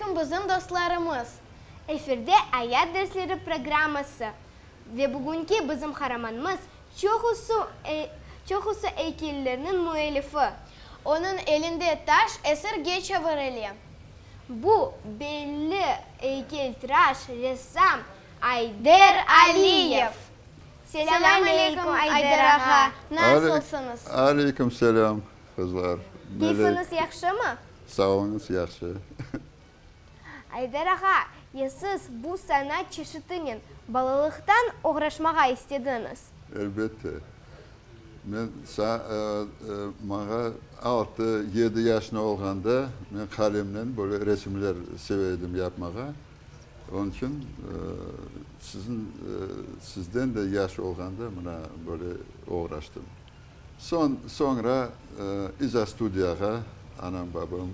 aleyküm, bizim dostlarımız! Efirde Ayat dersleri programması ve bugünki bizim qaramanımız, çoqusı çoqusı eykellerniñ müellifi. Onıñ elinde taş esirge çevirile. Bu belli eykeltıraş, ressam Ayder Aliyev. Selâm aleyküm, Ayder ağa! Nasılsıñız? Aleyküm selâm, qızlar. Keyfiñiz yahşımı? Sağ oluñız, yahşı. Ayder ağa, ya siz bu sanat çeşitinen balalıqtan oğraşmağa istediñiz? Elbette. Men maña altı, yedi yaşında olğanda, men qalemnen böyle resimler seve edim yapmağa. Onıñ içün siziñ, sizden de yaş olğanda mına böyle oğraştım. Soñ, soñra izostudiyağa anam, babam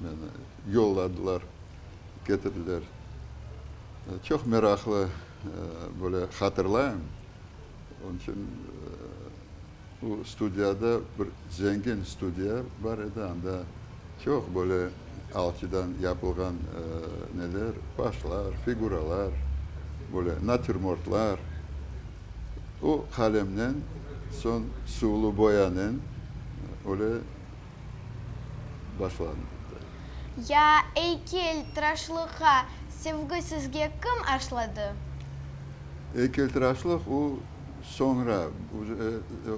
meni yolladılar, ketirdiler. Çoq meraqlı böyle hatırlayım. Onıñ içün o studiyada bir zengin studiya bar edi, anda çoq böyle alçıdan yapılğan neler, başlar, figuralar, böyle natürmortlar. O qalemnen, soñ suvlu boyanen öyle başlandı. Ya eykeltıraşlıqqa sevgi sizge kim aşladı? Eykeltıraşlıq o soñra,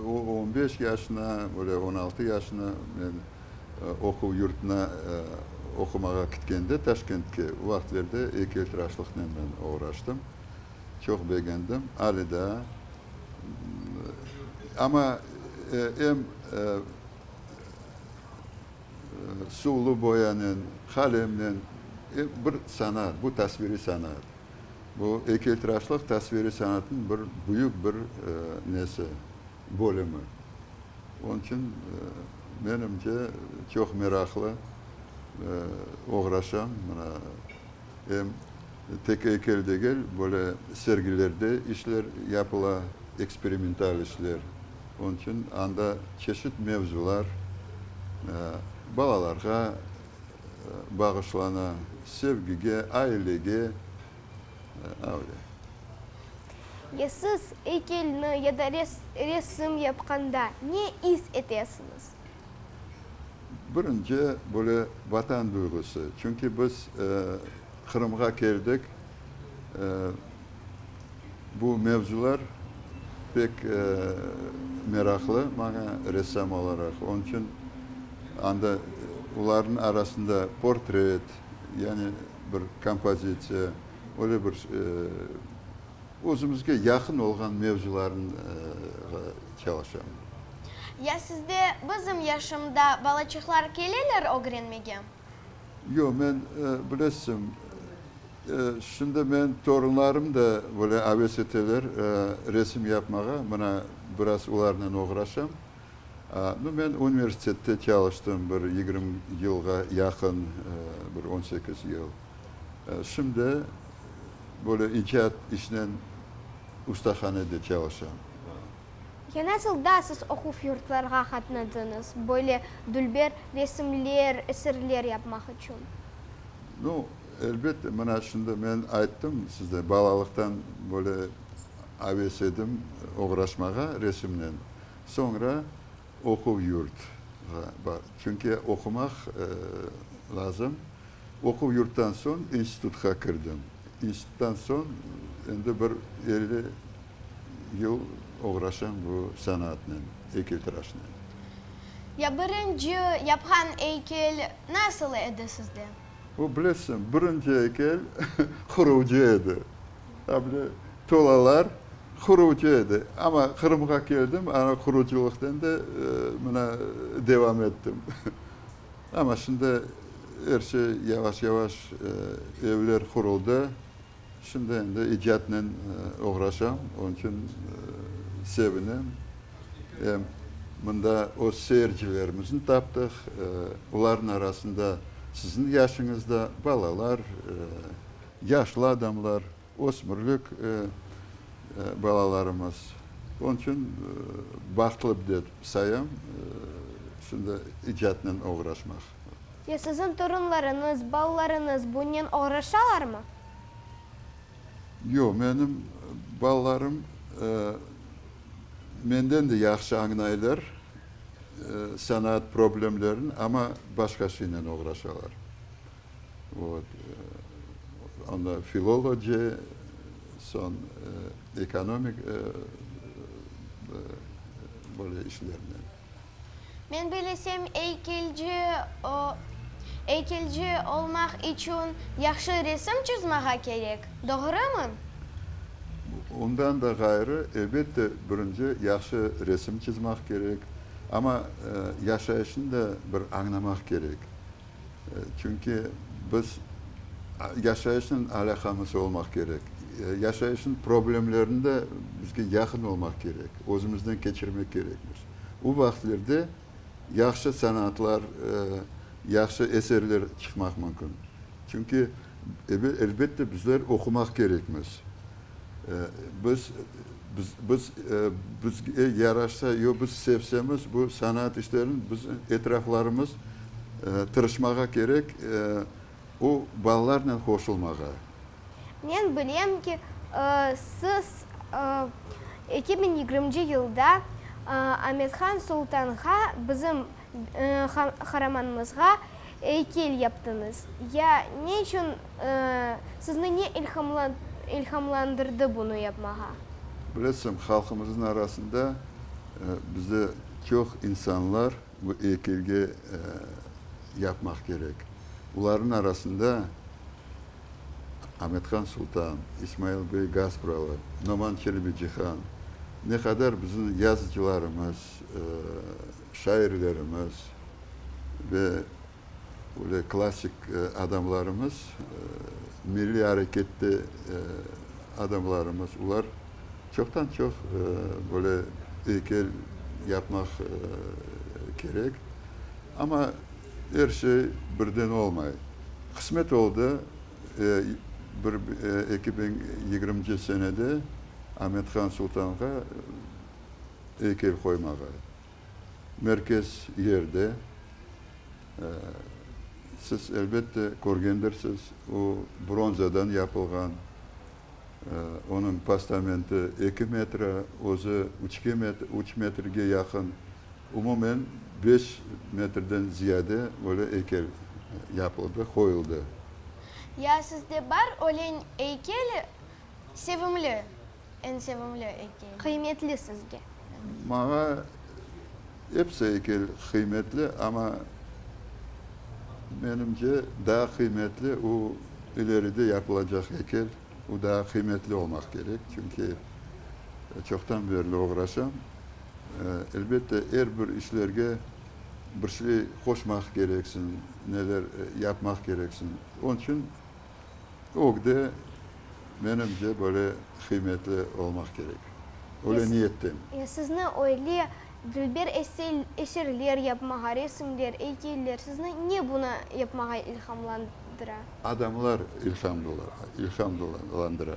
o on beş yaşına, böyle on altı yaşına men oquv yurtuna oqumağa kitkende Taşkentke, o vaqıtlerde eykeltıraşlıqnen men oğraştım. Çoq begendim, ale daa. Amma em suvlu boyanen, qalemnen, bir sanat, bu tasviriy sanat. Bu eykeltıraşlıq tasviriy sanatnıñ bir büyük bir nesi, bölümi. Onıñ içün, menimce, çoq meraqlı oğraşam. Mına, em tek eykel degil, böyle sergilerde işler yapıla, eksperimental işler. Onıñ içün anda çeşit mevzular balalarğa bağışlana, sevgige, ailege, öyle. Ya siz eykelni ya da resim yapqanda ne is etesiñiz? Birinci, böyle Vatan duyğusı. Çünki biz Qırımğa keldik, bu mevzular pek meraqlı maña, ressam olaraq. Onıñ içün anda olarnıñ arasında portret, yani bir kompozitsiya, öyle bir Özümizge yaqın olğan mevzularnı çalışam. Ya sizde bizim yaşımda balaçıqlar keleler ögrenmege? Yoq, men, bilesiñ, şimdi men torunlarım da böyle aves eteler resim yapmağa, mına biraz olarnen oğraşam. Nu, men universitette çalıştım bir 20 yılğa yaqın, bir 18 yıl. Şimdi böyle icat işnen ustahanede çalışam. Ya nasıl da siz oquv yurtlarğa qatnadıñız, böyle dülber resimler, eserler yapmaq içün? Nu, elbette, mına şimdi men ayttım sizde, balalıqtan böyle aves edim oğraşmağa resimnen. Soñra oquv yurtğa, çünki oqumaq lazım. Oquv yurttan soñ institutqa kirdim. İnstituttan soñ endi bir 50 yıl oğraşam bu sanatnen, eykeltıraşnen. Ya birinci yapqan eykel nasıl edi sizde? O, bilesiñ, birinci eykel qurucı edi. Able tolalar qurucı edi. Amma Qırımğa keldim, ana qurucılıqtan da mına devam ettim. Amma şimdi er şey yavaş-yavaş evler quruldı. Şimdi endi icatnen oğraşam, onıñ içün sevinem. Em mında öz seyircilerimizni taptıq. Olarnıñ arasında siziñ yaşıñızda balalar, yaşlı adamlar, ösmürlik balalarımız. Onıñ içün bahtlı dep sayam, şimdi icatnen oğraşmaq. Ya siziñ torunlarıñız, balalarıñız bunen oğraşalarmı? Yoq, menim balalarım menden de yahşı añlaylar sanaat problemlerini, amma başqa şeynen oğraşalar. Vot, onda filologiya, soñ ekonomik böyle işlernen. Men bilesem, eykelci eykelci olmaq içün yahşı resim çızmağa kerek, doğrumı? Ondan da ğayrı, elbette, birinci yahşı resim çızmaq kerek, amma yaşayışnı da bir añlamaq kerek. Çünki biz yaşayışnen alâqamız olmaq kerek, yaşayışnıñ problemlerini de bizge yaqın olmaq kerek, özümizden keçirmek kerekmiz. O vaqıtlerde yahşı sanatlar, yahşı eserler çıqmaq mümkün. Çünki, elbette, bizler oqumaq kerekmiz. Biz, biz, biz, bizge yaraşsa, yo biz sevsemiz bu sanat işlerini, biz etraflarımız tırışmağa kerek, o balalarnen qoşulmağa. Men bilem ki, siz 2020 yılda Amethan Sultanğa, bizim qaramanımızğa eykel yaptıñız. Ya ne içün, sizni ne ilhamlandırdı bunı yapmağa? Bilesiñ, halqımıznıñ arasında bizde çoq insanlar bu eykelge yapmaq kerek. Olarnıñ arasında Amethan Sultan, İsmail bey Gaspralı, Noman Çelebicihan, ne qadar bizim yazıcılarımız, şairlerimiz ve öyle klassik adamlarımız, milliy arekette adamlarımız, olar çoqtan-çoq böyle eykel yapmaq kerek. Amma er şey birden olmay. Qısmet oldı, bir 2020 senede Amethan Sultanğa eykel qoymağa. Merkez yerde, siz, elbette, körgendirsiz, o bronzadan yapılğan, onıñ postamenti eki metre, özü üçke üç metrge yaqın, umumen beş metrden ziyade böyle eykel yapıldı, qoyuldı. Ya sizde bar öyle eykel, sevimli, eñ sevimli eykel? Qıymetli sizge. Maña episi eykel qıymetli, amma menimce daa qıymetli o ileride yapılacaq eykel, o daa qıymetli olmaq kerek, çünki çoqtan berli oğraşam. Elbette, er bir işlerge bir şey qoşmaq kereksiñ, neler yapmaq kereksiñ. Onıñ içün ögde, menimce, böyle qıymetli olmaq kerek. Öyle niyettem. Ya sizni öyle dülber eserler yapmağa, resimler, eykeller, sizni ne bunı yapmağa ilhamlandıra? Adamlar ilhamlandıra.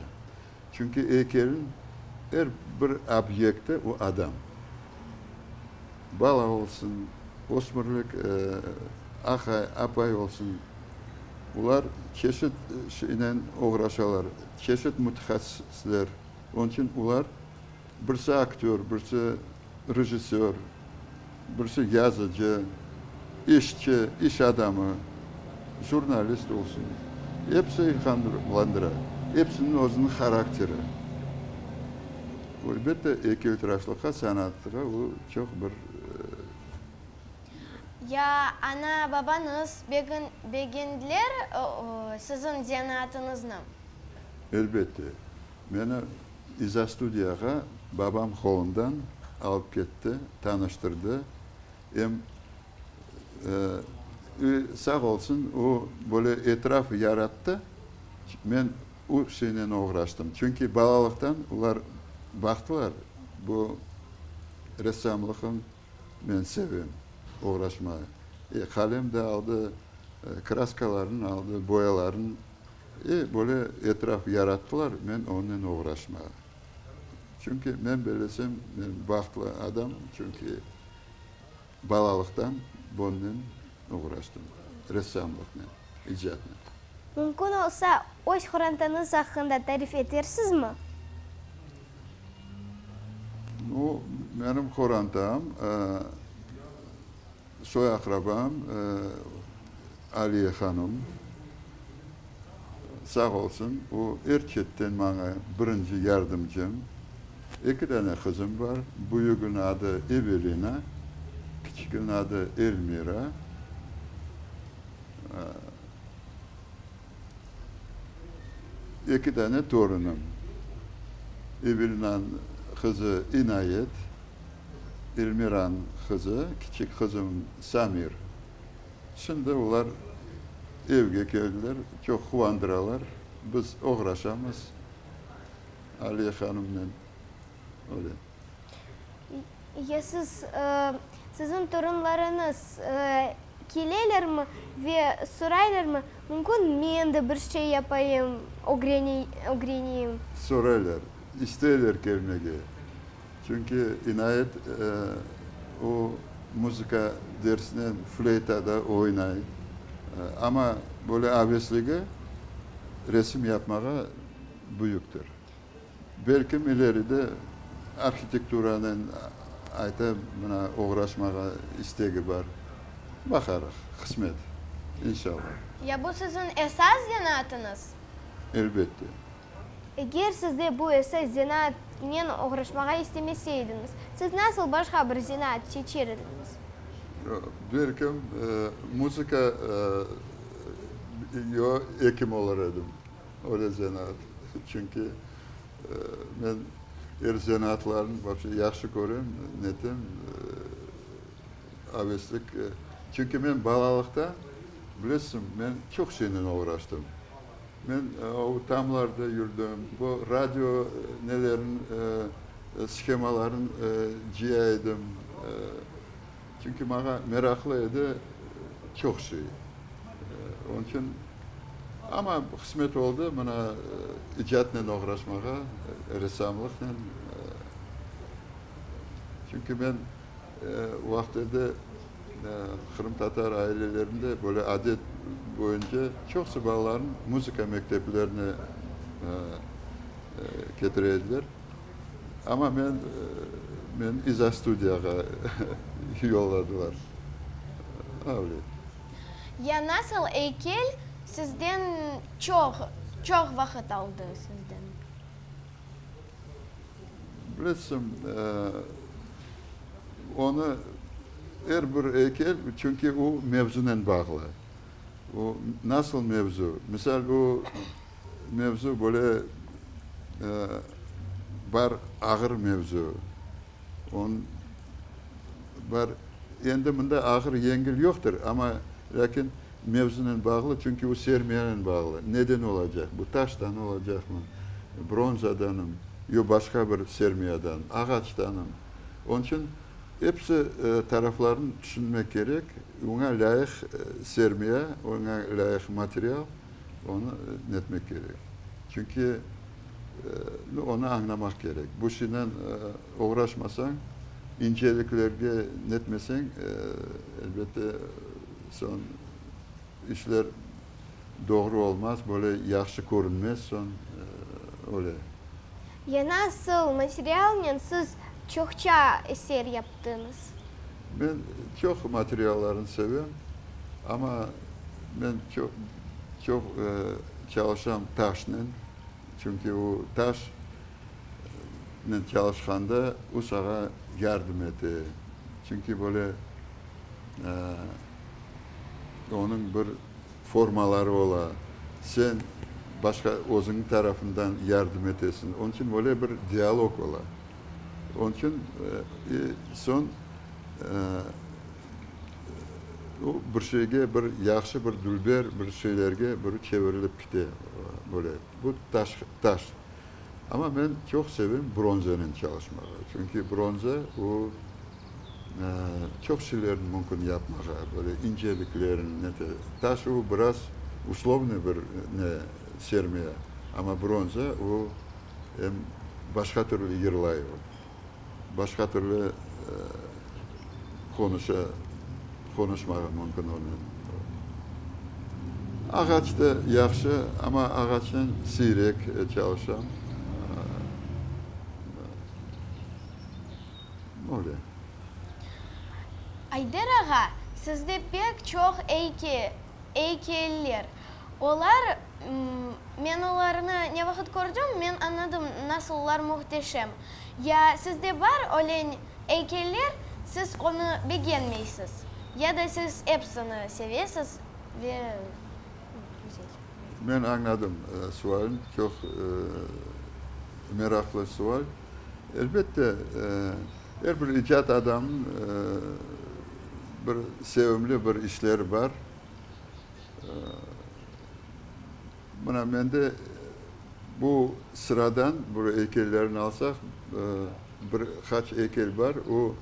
Çünki eykelniñ er bir obyekti o adam. Bala olsun, ösmürlik aqay, apay olsun, olar çeşit şeynen oğraşalar, çeşit mütehassısler. Onıñ içün olar birisi aktör, birisi rejissör, birisi yazıcı, işçi, iş adamı, jurnalist olsun, episi ilhamlandıra, episiniñ özüniñ harakteri. Elbette, eykeltıraşlıqqa, sanatqa o çoq bir. Ya ana-babañız begendiler siziñ zenaatıñıznı? Elbette. Meni izostudiyağa babam qolundan alıp ketti, tanıştırdı. Em sağ olsun, o böyle etraf yarattı, men o şeynen oğraştım. Çünki balalıqtan olar baqtılar, bu ressamlıqnı men sevem, oğraşmağa. Qalem de aldı, kraskalarnı aldı, boyalarnı. E, böyle etraf yarattılar, men onnen oğraşmağa. Çünki men belesem, men bahtlı adamım, çünki balalıqtan bonnen oğraştım. Ressamlıqnen, icatnen. Mümkün olsa, öz qorantañız aqqında tarif etersizmi? Nu, menim qorantam, soy-aqrabam Aliye hanım, sağ olsun, o er çetten maña birinci yardımcım. Eki dane qızım bar, büyüginiñ adı Evelina, kiçiginiñ adı Elmira. Eki dane torunım, Evelinanıñ qızı İnayet, Elmiranıñ qızı, kiçik qızım Samir. Şimdi olar evge keldiler, çoq quvandıralar. Biz oğraşamız Aliye hanımnen. Öyle. Ya siz, siziñ torunlarıñız kelelermi ve soraylarmı, mümkün men de bir şey yapayım, ögreneyim? Soraylar, isteyler kelmege. Çünki İnayet o muzıka dersinen fleytada oynay. Amma böyle avesligi resim yapmağa büyüktir. Belkim ileride arhitekturanen ayta mına oğraşmağa istegi bar. Baqarıq, qısmet, inşallah. Ya bu siziñ esas zenaatıñız? Elbette. Eger siz de bu esas zenaatnen oğraşmağa istemeseydiñiz, siz nasıl başqa bir zenaat seçer ediñiz? Belkim, muzıka yo ekim olur edim. Öyle zenaat. Çünki men er zenaatlarnı vapşe yahşı körem, netem, aveslik. Çünki men balalıqta, bilesiñ, men çoq şeynen oğraştım. Men o tamlarda yürdim, bu radio nelerin shemaların cıya edim. Çünki maña meraqlı edi çoq şey. Onıñ içün, amma qısmet oldı mına icatnen oğraşmağa, ressamlıqnen. Çünki men o vaqıt edi qırımtatar ailelerinde böyle adet boyunca çoqusı balalarnı muzıka mekteplerine ketire ediler. Amma men, meni izostudiyağa yolladılar. Öyle. Ya nasıl eykel sizden çoq, çoq vaqıt aldı sizden? Bilesiñ, onı er bir eykel, çünki o mevzunen bağlı. O nasıl mevzu? Misal, bu mevzu böyle bar ağır mevzu. Onıñ bar, endi mında ağır, yengil yoqtır, amma lâkin mevzunen bağlı, çünki o sermiyanen bağlı. Neden olacaq? Bu taştan olacaqmı, bronzadanmı, yo başqa bir sermiyadan, ağaçtanmı? Onıñ içün episi taraflarını tüşünmek kerek. Oña lâyıq sermiya, oña lâyıq material, onı netmek kerek. Çünki onı añlamaq kerek. Bu şeynen oğraşmasañ, inceliklerge netmeseñ, elbette, soñ işler doğru olmaz, böyle yahşı körünmez soñ, öyle. Ya nasıl materialnen siz çoqça eser yaptıñız? Men çoq materiallarnı sevem, amma men çoq çoq çalışam taşnen, çünki o taşnen çalışqanda o saña yardım ete. Çünki böyle onıñ bir formaları ola, sen başqa özüñniñ tarafından yardım etesiñ. Onıñ içün böyle bir dialog ola. Onıñ içün soñ o bir şeyge, bir yahşı, bir dülber bir şeylerge bir çevirilip kite böyle. Bu taş, taş. Amma men çoq sevem bronzanen çalışmağa. Çünki bronza o çoq şeylerni mümkün yapmağa, böyle inceliklerini, ne te. Taş o biraz uslovnıy bir ne, sermiya. Amma bronza o Em başqa türlü yırlay o. Başqa türlü qonuşa, qonuşmağa mümkün onen. Ağaç da yahşı, amma ağaçnen siyrek çalışam. Öyle. Ayder ağa, sizde pek çoq eykeller. Olar, men olarnı ne vaqıt kördim, men añladım, nasıl olar mühteşem. Ya sizde bar öyle eykeller, siz onı begenmeysiz, ya da siz episini sevesiz ve güzel? Men añladım sualni, çoq meraqlı sual. Elbette, er bir icat adamnıñ bir sevimli bir işleri bar. Mına mende bu sıradan bir eykellerni alsaq, bir qaç eykel bar, o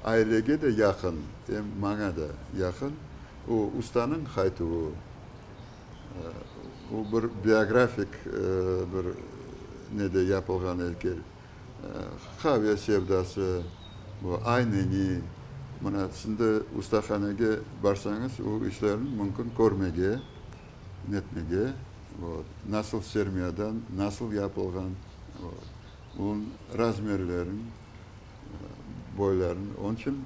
ailege de yaqın, em maña da yaqın. O ustanıñ qaytuvı, o bir biografik bir nede yapılğan eykel. Qave sevdası, bu ayneni, mına şimdi ustahanege barsañız, o işlerni mümkün körmege, netmege, vot, nasıl sermiyadan, nasıl yapılğan, vot, onıñ razmerlerin, boyların. Onıñ içün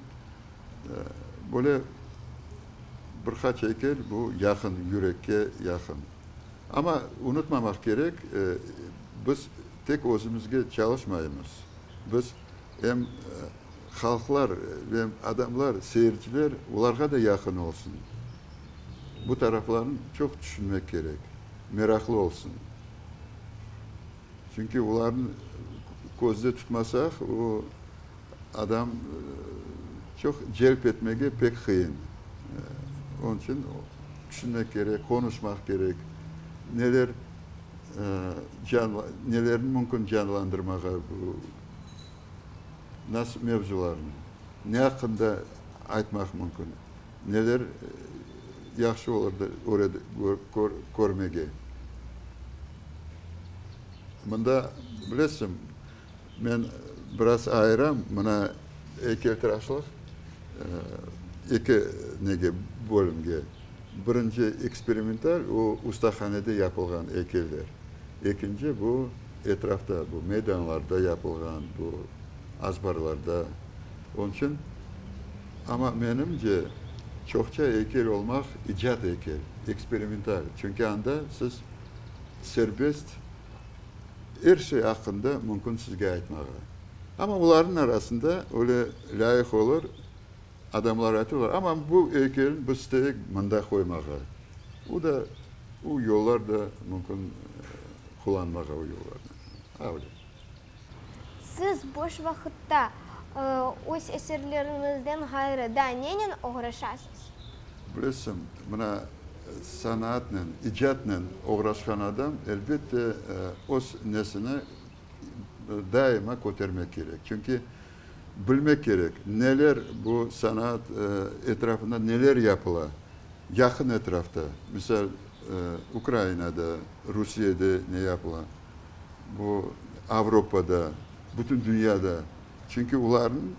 böyle bir qaç eykel bu yaqın, yürekke yaqın. Amma unutmamaq kerek, biz tek özümizge çalışmaymız. Biz em halqlar ve adamlar, seyirciler, olarğa da yaqın olsun. Bu taraflarını çoq tüşünmek kerek, meraqlı olsun. Çünki olarnı közde tutmasaq, o adam çoq celp etmege pek qıyın. Onıñ içün tüşünmek kerek, qonuşmaq kerek, neler nelerni mümkün canlandırmağa, bu nasıl mevzularnı, ne aqqında aytmaq mümkün, neler yahşı olur körmege. Mında, bilesiñ, men biraz ayıram, mına eykeltıraşlıq eki nege bölümge. Birinci eksperimental, o ustahanede yapılğan eykeller. Ekinci, bu etrafta, bu meydanlarda yapılğan, bu azbarlarda. Onıñ içün, amma menimce, çoqça eykel olmaq icat eykel, eksperimental, çünki anda siz serbest er şey aqqında mümkün sizge aytmağa. Amma olarnıñ arasında öyle lâyıq olur, adamlar aytırlar, amma bu eykelni biz isteyik mında qoymağa. O da, o yollar da mümkün qullanmağa o yollarnı. Öyle. Siz boş vaqıtta öz eserleriñizden ğayrı daa nenen oğraşasız? Bilesiñ, mına sanaatnen, icatnen oğraşqan adam, elbette, öz nesini daima kötermek kerek. Çünki bilmek kerek, neler bu sanaat etrafında neler yapıla, yaqın etrafta, misal, Ukrainada, Rusiyede ne yapıla. Bu Avropada, bütün dünyada. Çünki olarnıñ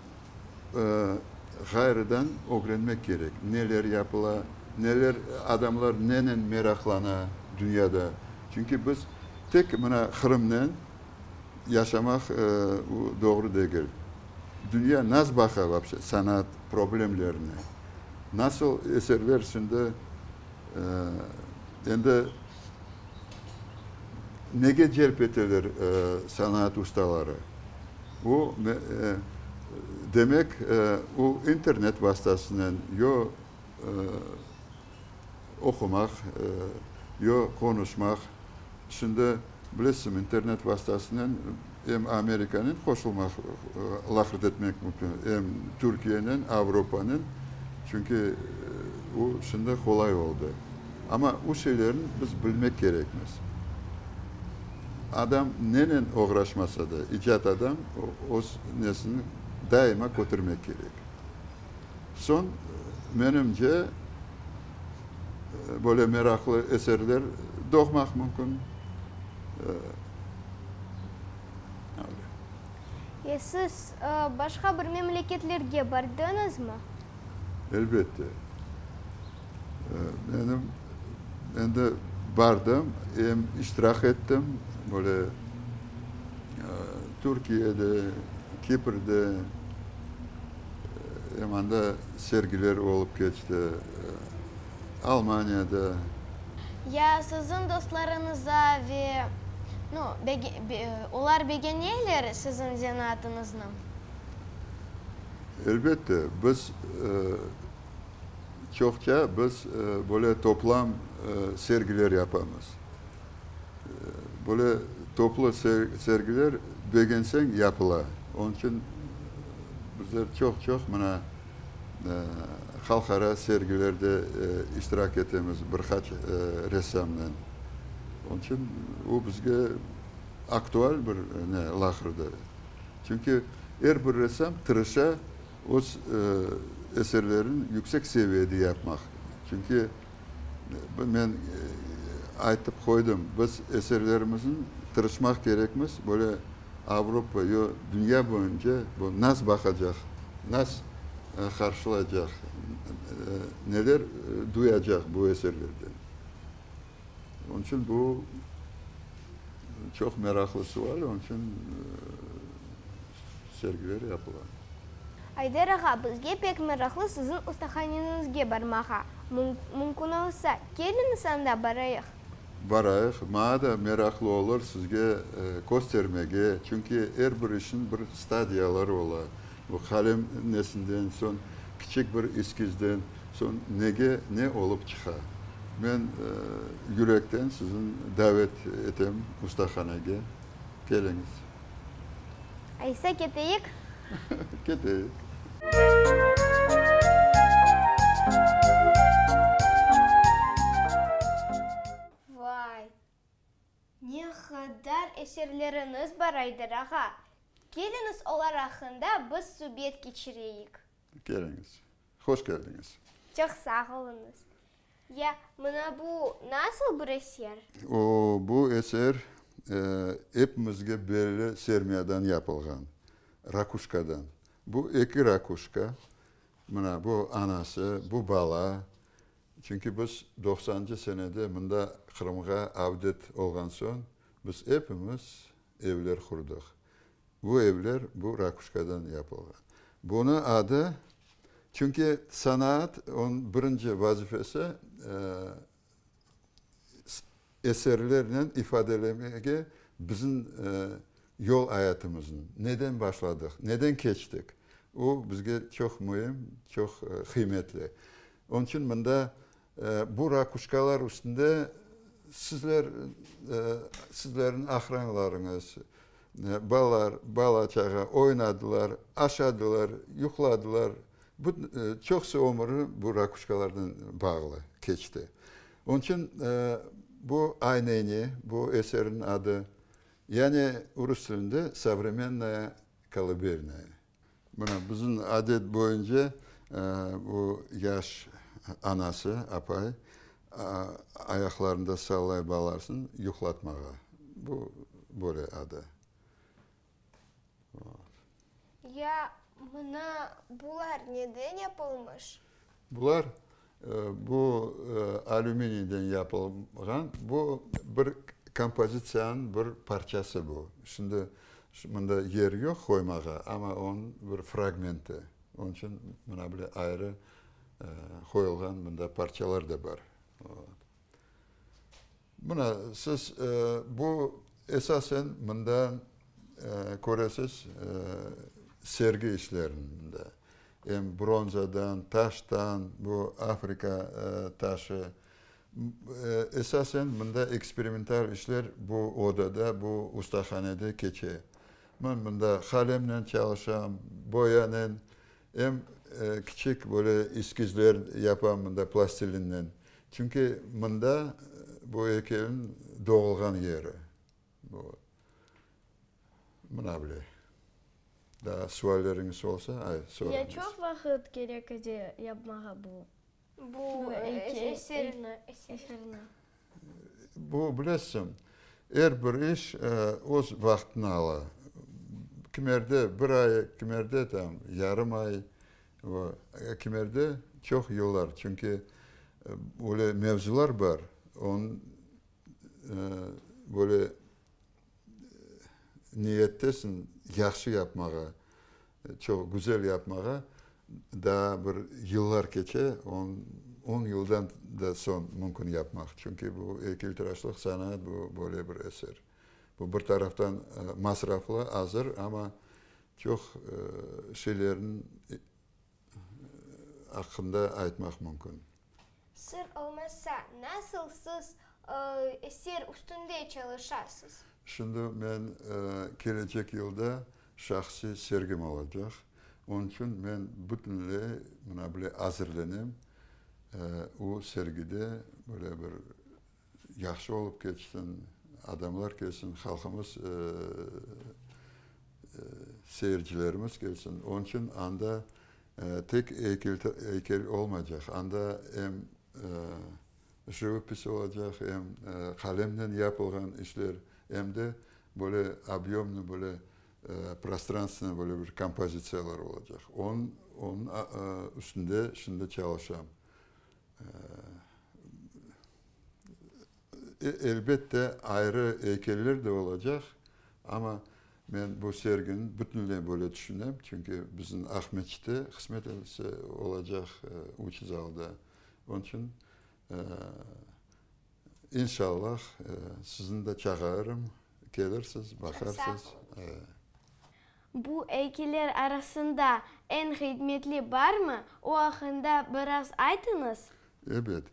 ğayrıdan ögrenmek kerek, neler yapıla, neler, adamlar nenen meraqlana dünyada. Çünki biz tek mına Qırımnen yaşamaq bu doğru degil. Dünya nas baqa vapşe sanat problemlerine, nasıl eserler şimdi endi Nege celp eteler sanaat ustaları? Bu, demek, o internet vastasınen yo oqumaq, yo qonuşmaq. Şimdi, bilesiñ, internet vastasınen em Amerikanen qoşulmaq, laqırd etmek mümkün, em Türkiyenen, Avropanen, çünki o şimdi qolay oldı. Amma o şeylerni biz bilmek kerekmiz. Adam nenen oğraşmasa da, icat adam öz nesini daima kötermek kerek. Soñ, menimce, böyle meraqlı eserler doğmaq mümkün. Ya siz başqa bir memleketlerge bardıñızmı? Elbette. Menim. Endi bardım, em iştirak ettim, böyle Türkiyede, Kiprde, em anda sergiler olıp keçti, Almaniyada. Ya siziñ dostlarıñıza ve, nu, olar begeneler siziñ zenaatıñıznı? Elbette, biz çoqça biz böyle toplam sergiler yapamız. Böyle toplu sergiler begenseñ yapıla. Onıñ içün bizler çoq-çoq mına halqara sergilerde iştirak etemiz bir qaç ressamnen. Onıñ içün o bizge aktual bir ne laqırdı. Çünki er bir ressam tırışa öz eserlerini yüksek seviyede yapmaq. Çünki men aytıp qoydım, biz eserlerimizni tırışmaq kerekmiz, böyle Avropa yo dünya boyunca bu nas baqacaq, nas qarşılaycaq, neler duyacaq bu eserlerden. Onıñ içün bu çoq meraqlı sual, onıñ içün sergiler yapıla. Ayder ağa, bizge pek meraqlı siziñ ustahaneñizge barmağa. Mümkün olsa, keliñiz anda barayıq. Barayıq. Maña da meraqlı olur sizge köstermege, çünki er bir işniñ bir stadiyaları ola. Bu qalem nesinden soñ, kiçik bir eskizden soñ nege ne olıp çıqa. Men yürekten sizni davet etem ustahanege, keliñiz. Aysa keteyik? Keteyik. Vay, ne qadar eserleriñiz bar, Ayder ağa! Keliñiz, olar aqqında biz subet keçireyik. Keliñiz. Hoş keldiñiz. Çoq sağ oluñız. Ya mına bu nasıl bir eser? O, bu eser epimizge belli sermiyadan yapılğan, rakuşkadan. Bu eki rakuşka, mına bu anası, bu bala. Çünki biz doqsancı senede mında Qırımğa avdet olğan soñ, biz epimiz evler qurdıq. Bu evler bu rakuşkadan yapılğan. Bunı adı, çünki sanaat, onıñ birinci vazifesi eserlernen ifadelemege bizim yol ayatımıznı, neden başladıq, neden keçtik, o bizge çoq müim, çoq qıymetli. Onıñ içün mında bu rakuşkalar üstünde sizler, sizlerniñ aqranlarıñız, balalar, bala-çağa oynadılar, aşadılar, yuqladılar. Bu, çoqusı ömüri bu rakuşkalarnen bağlı keçti. Onıñ içün bu Ayneni, bu eserniñ adı, yani rus tilinde Sovremennaya kolıbelnaya. Mına, bizim adet boyunca bu yaş anası, apay, ayaqlarında sallay balarsın yuqlatmağa. Bu böyle adı. Ya mına bular neden yapılmış? Bular, bu alüminiyden yapılğan, bu bir kompozitsiyanıñ bir parçası bu. Şimdi mında yer yoq qoymağa, amma onıñ bir fragmenti. Onıñ içün mına böyle ayrı qoyulğan mında parçalar da bar. Mına siz bu esasen mında köresiz sergi işlerini mında. Em bronzadan, taştan, bu Afrika taşı. Esasen mında eksperimental işler bu odada, bu ustahanede keçe. Men mında qalemnen çalışam, boyanen, em kiçik böyle eskizler yapam mında plastilinnen. Çünki mında bu eykelniñ doğulğan yeri. Bu mına bile. Daa sualleriñiz olsa, ay, sorañız. Ya çoq vaqıt kerek edi yapmağa bu? Bu eserni, eserni. Bu, bilesiñ, er bir iş öz vaqtını ala. Kimerde bir ay, kimerde tam yarım ay, Kimerde çoq yıllar, çünki öyle mevzular bar. Onıñ böyle niyettesiñ yahşı yapmağa, çoq güzel yapmağa, daa bir yıllar keçe, on yıldan da soñ mümkün yapmaq. Çünki bu eykeltıraşlıq sanat, bu böyle bir eser. Bu bir taraftan masraflı, azır, amma çoq şeylerniñ aqqında aytmaq mümkün. Sır olmasa, nasıl siz eser üstünde çalışasız? Şimdi men kelecek yılda şahsiy sergim olacaq. Onıñ içün men bütünley mına böyle azırlenem. O sergide böyle bir yahşı olıp ketsin, adamlar kelsin, halqımız, seyircilerimiz kelsin. Onıñ içün anda tek eykel olmaycaq, anda em живопись olacaq, em qalemnen yapılğan işler, em de böyle obyomnıy, böyle prostranstvenıy böyle bir kompozitsiyalar olacaq. Onıñ üstünde şimdi çalışam. Elbette, ayrı eykeller de olacaq, amma men bu sergini bütünley böyle tüşünem, çünki bizim Aqmescitte qısmet etse olacaq üç zalda. Onıñ içün, inşallah, sizni de çağırırım, kelirsiz, baqarsız. Bu eykeller arasında eñ qıymetli barmı? O aqqında biraz aytıñız. Ebet.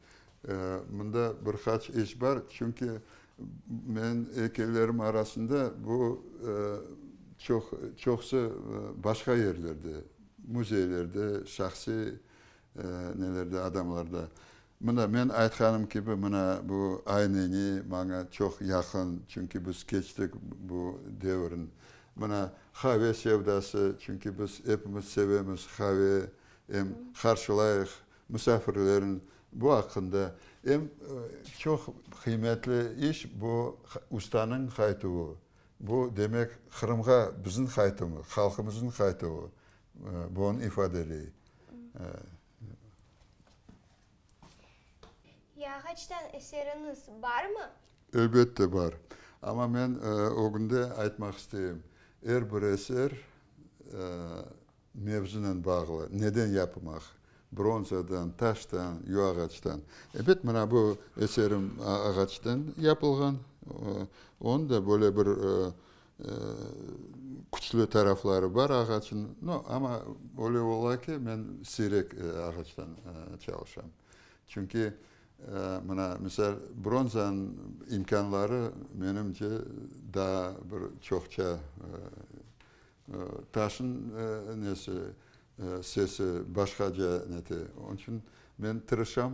Mında bir qaç iş bar, çünki menim eykellerim arasında bu çoq, çoqusı başqa yerlerde, müzeylerde, şahsiy nelerde, adamlarda. Mına, men aytqanım kibi, mına bu ayneni maña çoq yaqın, çünki biz keçtik bu devirni. Mına, qave sevdası, çünki biz epimiz sevemiz qave, em qarşılayıq musafirlerni, bu aqqında. Em çoq qıymetli iş bu ustanıñ qaytuvı. Bu, demek, Qırımğa bizim qaytuvımız, halqımıznıñ qaytuvı, bunı ifadeley. Yağaçtan eseriñiz barmı? Elbette bar. Amma men ögünde aytmaq isteyim, er bir eser mevzunen bağlı, neden yapmaq, bronzadan, taştan, yo ağaçtan. Ebet, mına bu eserim ağaçtan yapılğan, onıñ da böyle bir Küçlü tarafları bar ağaçnıñ, no, amma öyle ola ki, men siyrek ağaçtan çalışam. Çünki, mına, misal, bronzanıñ imkânları, menimce, daa bir çoqça, taşnıñ nesi, sesi başqaca nete. Onıñ içün men tırışam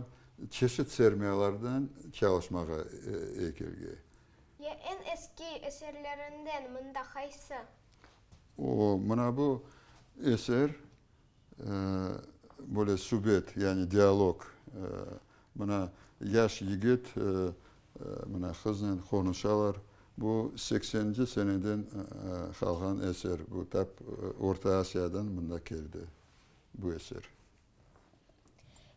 çeşit sermiyalardan çalışmağa eykelge. Ya eñ eski eserlerinden mında qaysı? O, mına bu eser, böyle subet, yani dialog. Mına yaş yigit, mına qıznen qonuşalar. Bu sekseninci seneden qalğan eser. Bu tap Orta Asiyadan mında keldi bu eser.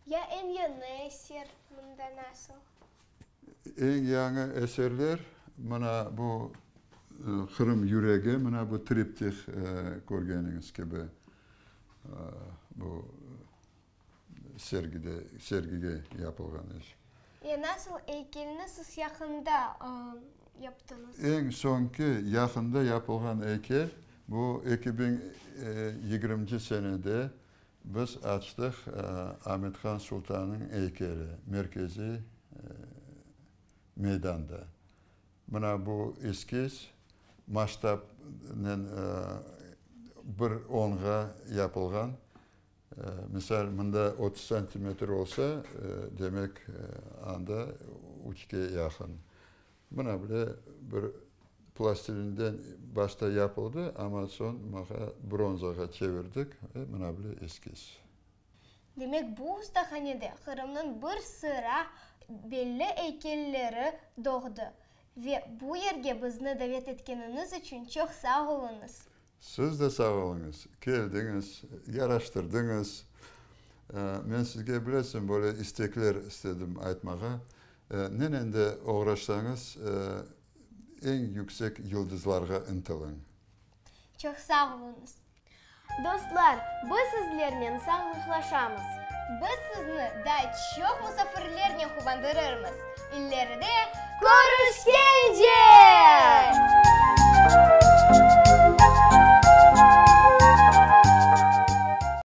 Ya eñ yañı eser mında nasıl? Eñ yañı eserler, mına bu Qırım yüregi, mına bu triptih körgeniñiz kibi, bu sergide, sergige yapılğan iş. Ya nasıl eykelni siz yaqında yaptıñız? Eñ soñki yaqında yapılğan eykel, bu 2020 senede Biz açtıq Amet-Han Sultannıñ eykeli merkeziy meydanda. Mına bu eskiz masştabnen bir onğa yapılğan. Misal, mında 30 santimetr olsa, demek, anda üçke yaqın. Mına bile bir plastilinden başta yapıldı, amma soñ mağa bronzağa çevirdik ve mına bile eskiz. Demek, bu ustahanede Qırımnıñ bir sıra belli eykelleri doğdı. Ve bu yerge bizni davet etkeniñiz içün çoq sağ oluñız. Siz de sağ oluñız, keldiñiz, yaraştırdıñız. Men sizge, bilesiñ, böyle istekler istedim aytmağa. Nenen de oğraşsañız, eñ yüksek yıldızlarğa ıntılıñ. Çoq sağ oluñız. Dostlar, biz sizlernen sağlıqlaşamız. Biz sizni daa çoq musafirlernen quvandırırmız. İleride körüşkence!